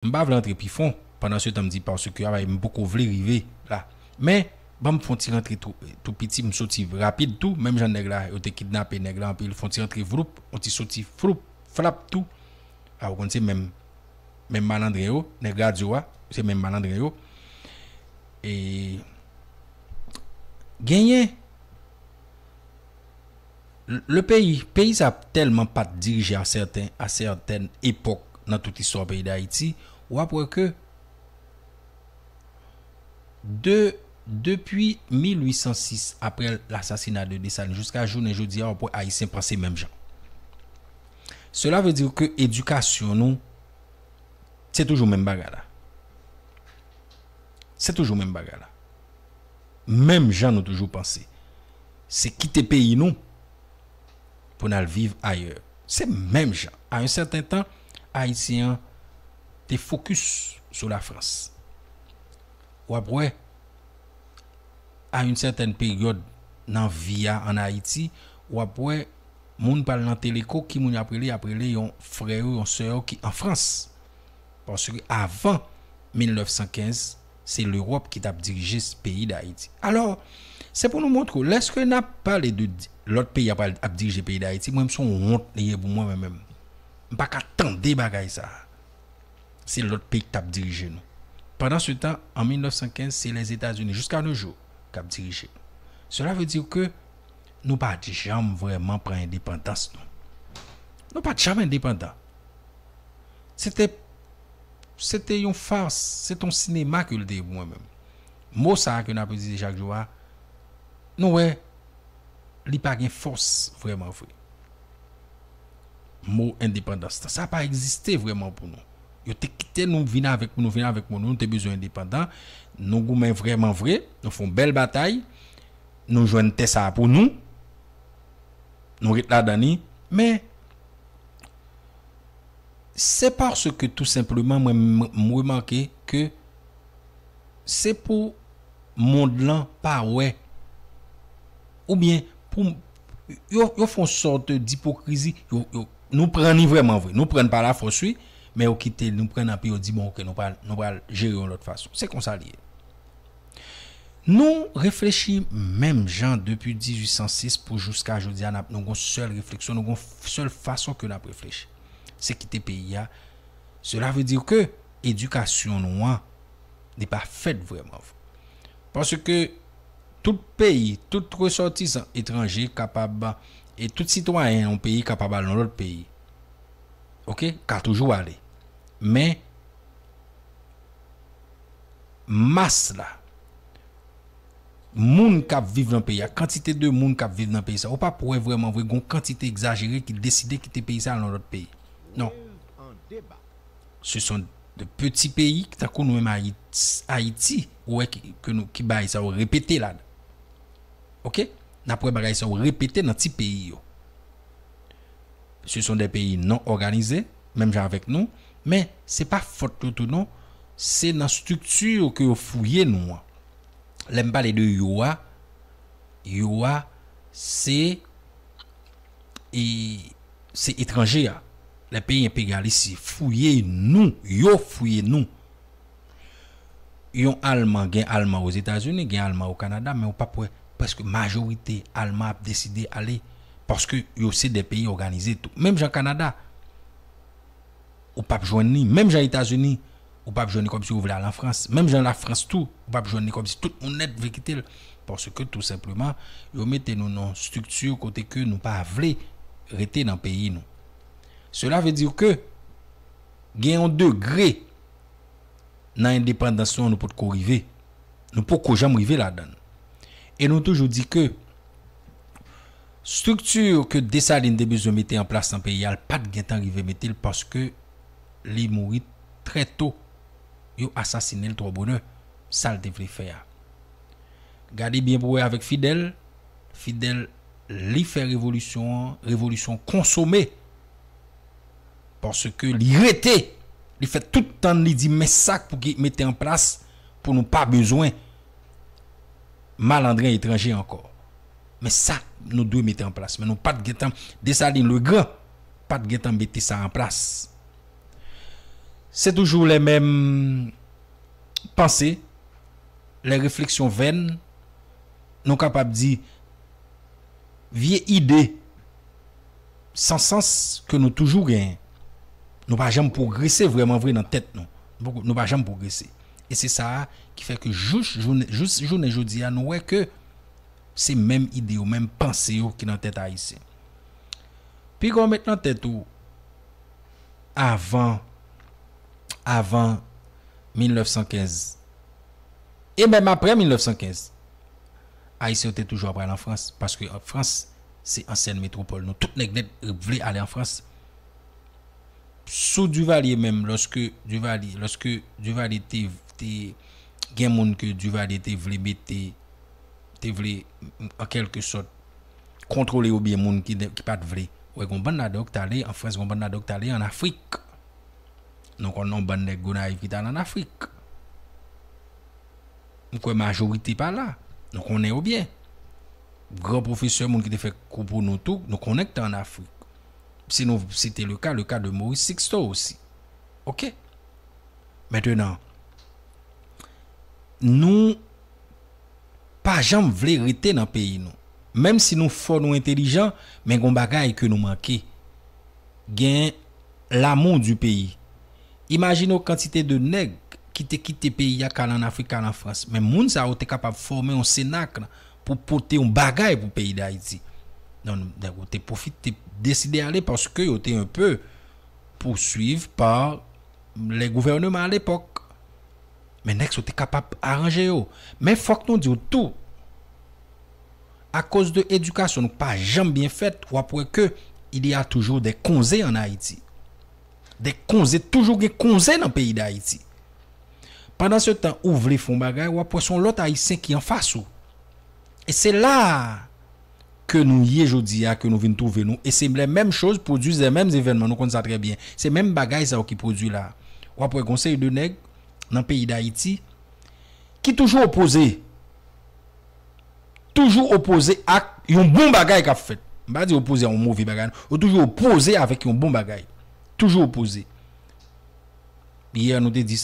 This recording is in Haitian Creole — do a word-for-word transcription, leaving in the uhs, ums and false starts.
M pa vle antre pi fon, pandan se tan m di paske a bay m poko vle rive la. Men, ban m fon ti rantre tou, tou piti, m soti rapid tou, menm jan nèg la, yo te kidnape nèg la anpil, fon ti rantre vloup, on ti soti floup, flap tou. A, ou konn se menm, menm malandren yo, nèg radyo a, se menm malandren yo. E genyen, le peyi, peyi sa tèlman pa t dirije a sèten, a sètèn epòk nan tout istwa peyi Dayiti, w ap wè ke de, depi mil uit san sis, apre lasasina de Desalin, jiska jounen jodi a, w ap wè Ayisyen panse menm jan. Cela veut dire que edikasyon nou, se toujou menm bagay la. Se toujou menm bagay la. Menm jan nou toujou panse. Se kite peyi nou pou n al viv ayè. Se menm jan. A yon sèten tan, Ayisyen an te fokis sou Lafrans. W ap wè, a yon sètèn peryòd nan vi a ann Ayiti, w ap wè moun pral nan Teleko, ki moun y ap rele? Y ap rele yon frè yo, yon sè yo ki an Frans. Paske avan mil nèf san kenz, se Lewòp ki t ap dirije s-, peyi Dayiti. Alò, se pou nou montre w, lèske n ap pale de di-, lòt peyi ap, ap dirije peyi Dayiti, mwen, m se yon wont li ye pou mwen, mwen menm. M pa ka tande bagay sa a. Se lòt peyi k t ap dirije nou. Pandan se tan, an mil nèf san kenz, se Lèzetazini, jiska no jou, k ap dirije nou. Cela veut dire que nou pa t janm vrèman pran endepandans nou. Nou pa t janm endepandan. Se te, se te yon fas, se te yon sinema ke l te ye pou mwen menm. Mo sa a ke n ap itilize chak jou a, nou wè, li pa gen fòs vrèman vre. Mo endepandans lan, sa pa egziste vrèman pou nou. Yo te kite nou vin avèk, pou nou vin avèk mo nou, nou te bezwen endepandan. Nou goumen vrèman vre, nou fè yon bèl batay, nou jwenn tè sa a pou nou, nou ret ladan li, men se paske tou senpleman mwen m, m remake ke se pou mond lan pa wè, oubyen pou yo, yo fè yon sòt dipokrizi, yo, yo, nou pran ni vrèman vre, nou pran pa lafòs wi, men yo kite nou pran nan pye, yo di bon, oke, nou pral, nou pral jere yon lòt fason. Se konsa li ye. Nou reflechi menm jan depi dizuit san sis pou jiska jodi a, n ap, nou gon sèl refleksyon, nou gon sèl fason ke n ap reflechi. Se kite peyi a. Cela veut dire que edikasyon nou an, li pa fèt vrèman vre. Paske tout peyi, tout resòtisan etranje kapab, e tout sitwayen yon peyi kapab al nan lòt peyi. Oke? Ka toujou ale. Men, mas la, moun k ap viv nan peyi a, kantite de moun k ap viv nan peyi sa, ou p ap wè vrèman vre gon kantite egzajere ki deside kite peyi sa al nan lòt peyi. Non. Ce sont de petits pays, tankou nou menm Ayiti, Ayiti, ou wè ki, ke nou, ki bagay sa yo repete ladan. Oke? N ap wè bagay sa yo repete nan ti peyi yo. Ce sont des pays non organisés, menm jan avèk nou, men se pa fòt yo tou non, se nan estrikti ke yo fouye nou an. Lè m pale de yo a, yo a, se, e, se etranje a. Lè peyi enperyalis fouye nou, yo fouye nou. Yon Alman, gen Alman Ozetazini, gen Alman o Kanada, men ou p ap wè prèske majorite Alman ap deside ale paske yo se de peyi òganize tou. Menm jan Kanada, ou p ap jwenn li. Menm jan Etazini, ou p ap jwenn li kòmsi ou vle al an Frans. Menm jan Lafrans tou, ou p ap jwenn li kòmsi tout moun nèt vle kite l. Paske tou senpleman, yo mete nou nan estrikti kote ke nou pa vle rete nan peyi nou. Cela veut dire que gen yon degre nan endepandans nou, nou potko rive. Nou poko janm rive ladan l. E nou toujou di ke estrikti ke Desalin te bezwen mete an plas nan peyi a, l pa t gentan rive mete l paske li mouri trè to. Yo asasinen l twò bonè. Sa l te vle fè a. Gade byen pou wè avèk Fidèl. Fidèl, li fè revolisyon an, revolisyon konsome. Paske li rete, li fè tout tan li di men sa k pou ki mete an plas pou nou pa bezwen malandren etranje ankò. Men sa nou dwe mete an plas. Men nou pa t gentan, Desalin le Gran pa t gentan mete sa an plas. Se toujou les mêmes pensées, les réflexions vaines, nou kapab di vye ide san sans ke nou toujou genyen. Nou pa janm pwogrese vrèman vre nan tèt nou. Nou pa janm pwogrese. E se sa a ki fè ke jous jounen, jous jounen jodi a, nou wè ke se menm ide yo, menm panse yo ki nan tèt Ayisyen. Piga w met nan tèt ou avan, avan mil nèf san kenz, e menm apre mil nèf san kenz, Ayisyen yo te toujou ap al an Frans, paske an Frans, se ansyen metwopòl nou. Tout nèg nèt vle ale an Frans. Sou Duvalier menm, lòske Duvalier, lòske Duvalier te, te gen moun ke Duvalier te vle mete, te vle, an kèlke sòt, kontwole oubyen moun ki, ki pa t vle. Wè, gon bann ladan yo ki t ale an Frans, gon bann ladan yo ki t ale an Afrik. Nou konn yon bann nèg Gonayiv ki t al an Afrik. M kwè majorite pa la. Nou konnen yo byen. Gran pwofesè, moun ki te fè kou pou nou tou, nou konnen ki t an Afrik. Si nou site le ka, le ka de Maurice Sixto osi. Oke? Mentenan, nou pa janm vle rete nan peyi nou. Menm si nou fò, nou entelijan, men gon bagay ke nou manke. Gen l'amour du pays. Imajine w kantite de nèg ki te kite peyi a, k al an Afrik, k al an Frans. Men moun sa yo te kapab fòme yon senakl pou pote yon bagay pou peyi Dayiti. Non, nèg yo te pwofite, te deside ale paske yo te un peu poursuivi par les gouvernements à l'époque. Men nèg sa yo te kapab aranje yo. Men fòk nou di w tou, akoz de edikasyon nou pa janm byen fèt, w ap wè ke il y a toujours des konze an Ayiti. Des konze, toujou gen konze nan peyi Dayiti. Pandan se tan, ou vle fè yon bagay, w ap wè se yon lòt Ayisyen ki anfas ou. E se la a ke nou ye jodi a, ke nou vin twouve nou. E se les mêmes choses produisent les mêmes événements, nou konn sa trè byen. Se menm bagay sa yo ki pwodui la. W ap wè gon seri de nèg nan peyi Dayiti ki toujou opoze. Toujou opoze ak yon bon bagay k ap fèt. M pa di opoze a yon move bagay, non. Yo toujou opoze avèk yon bon bagay. Toujou opoze. Yè, nou te di sa.